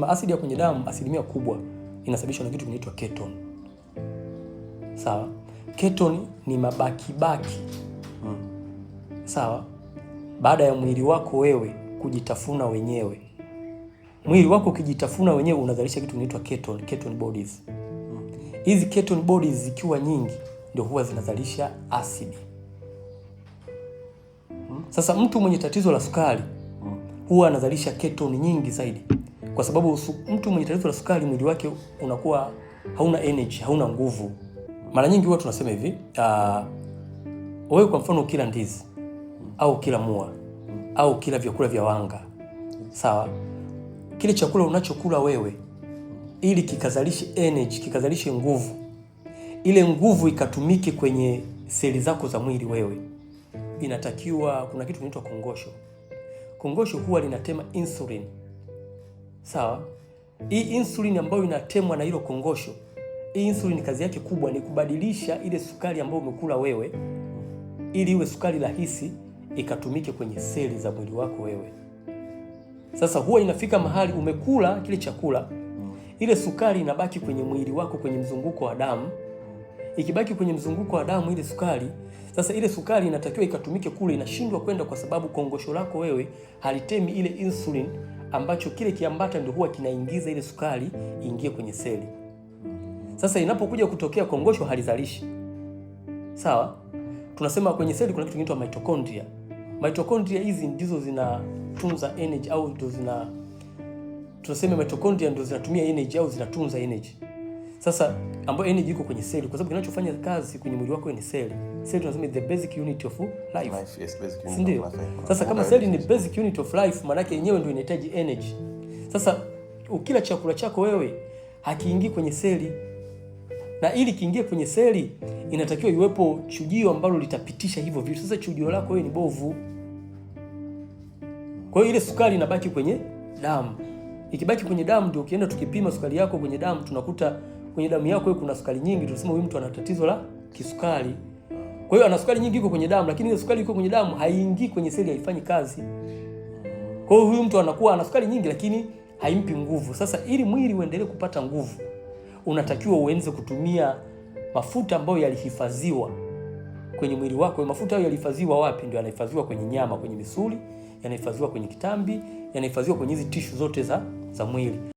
Asidi ya kwenye damu asilimia kubwa inasababishwa na kitu kinaitwa ketone. Sawa? Ketone ni mabakibaki. Sawa? Baada ya mwili wako wewe kujitafuna wenyewe. Mwili wako ukijitafuna wenyewe unazalisha kitu kinaitwa ketone, ketone bodies. Hizi ketone bodies zikiwa nyingi ndio huwa zinazalisha asidi. Sasa mtu mwenye tatizo la sukari huwa anazalisha ketone nyingi zaidi, kwa sababu mtu mwenye tatizo la sukari mwili wake unakuwa hauna energy, hauna nguvu. Mara nyingi huwa tunasema hivi, wewe kwa mfano ukila ndizi au kila mua au kila vyakula vya wanga, sawa, kile chakula unachokula wewe ili kikazalishe energy, kikazalishe nguvu, ile nguvu ikatumike kwenye seli zako za mwili wewe, inatakiwa kuna kitu kinaitwa kongosho. Kongosho huwa linatema insulin, sawa. Hii insulin ambayo inatemwa na hilo kongosho, hii insulin kazi yake kubwa ni kubadilisha ile sukari ambayo umekula wewe ili iwe sukari rahisi ikatumike kwenye seli za mwili wako wewe. Sasa huwa inafika mahali umekula kile chakula, ile sukari inabaki kwenye mwili wako kwenye mzunguko wa damu. Ikibaki kwenye mzunguko wa damu ile sukari, sasa ile sukari inatakiwa ikatumike kule, inashindwa kwenda kwa sababu kongosho lako wewe halitemi ile insulin, ambacho kile kiambata ndio huwa kinaingiza ile sukari iingie kwenye seli. Sasa inapokuja kutokea kongosho halizalishi, sawa. Tunasema kwenye seli kuna kitu kinaitwa mitochondria. Mitochondria hizi ndizo zinatunza energy au ndio zina, tunasema mitochondria ndio zinatumia energy au zinatunza energy. Sasa ambayo energy iko kwenye seli, kwa sababu kinachofanya kazi kwenye mwili wako ni seli. Seli tunasema the basic unit of life. Life, yes, basic unit Si ndio? of life. Sasa kama seli ni basic unit of life, maana yake yenyewe ndio inahitaji energy. Sasa ukila chakula chako wewe hakiingii kwenye seli, na ili kiingie kwenye seli inatakiwa iwepo chujio ambalo litapitisha hivyo vitu. Sasa chujio lako wewe ni bovu, kwa hiyo ile sukari inabaki kwenye damu. Ikibaki kwenye damu, ndio ukienda tukipima sukari yako kwenye damu, tunakuta kwenye damu yako wewe kuna sukari nyingi, tunasema huyu mtu ana tatizo la kisukari. Kwa hiyo ana sukari nyingi iko kwenye damu, lakini ile sukari iko kwenye damu haiingii kwenye seli, haifanyi kazi. Kwa hiyo huyu mtu anakuwa ana sukari nyingi, lakini haimpi nguvu. Sasa ili mwili uendelee kupata nguvu, unatakiwa uanze kutumia mafuta ambayo yalihifadhiwa kwenye mwili wako. Mafuta hayo yalihifadhiwa wapi? Ndio yanahifadhiwa kwenye nyama, kwenye misuli, yanahifadhiwa kwenye kitambi, yanahifadhiwa kwenye hizi tishu zote za mwili.